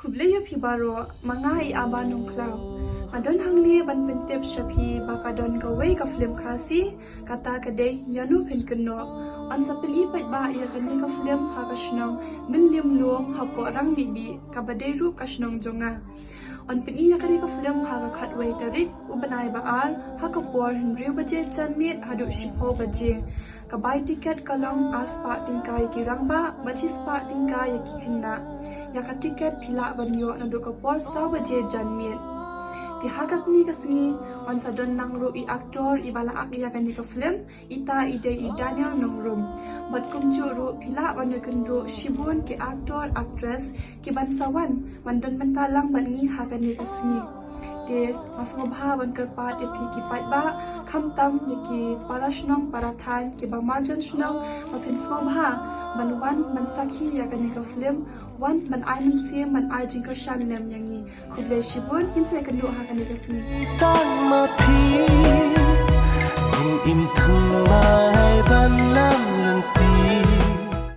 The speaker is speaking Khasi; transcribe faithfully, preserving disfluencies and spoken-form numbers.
Khublei ïa phi baroh, ma nga i Aba Nongkhlaw. Nga don hangne ban pyntip sha phi ba ka don kawei ka film Khasi, kata ka dei Ïano Phin Kynnoh. Yn sa pyni paidbah ïa kane ka film ha ka shnong Mynlimlung hapoh Rangmihbih, kaba dei ruh ka shnong jong nga. Yn pyni ïa kane ka film ha ka khatwei tarik u bnai ba ar, ha ka por hynriew baje janmiet haduh shiphew baje. Ka bai tiket ka long ar spah tyngka ïa ki rangbah bad shi spah tyngka ïa ki khynnah. Ïa ka tiket phi lah ban ïoh naduh ka por saw baje janmiet. Te ha kane ka sngi yn sa don lang ruh i actor iba la act ïa kane ka film, ita i dei i Daniel Nongrum. Bad kumjuh ruh phi lah ban ïakynduh shibun ki actor actress kiban sa wan ban don bynta lang bad ngi ha kane ka sngi. Te nga sngewbha ban kyrpad ïa phi ki paidbah, khamtam ïa ki para shnong para thaiñ, kiba marjan shnong, ba phin sngewbha ban wan ban sakhi ïa kane ka film, wan ban ai mynsiem, ban ai jingkyrshan lem ïa ngi. Khublei shibun, ngin sa ïakynduh ha kane ka sngi. Tang ma phi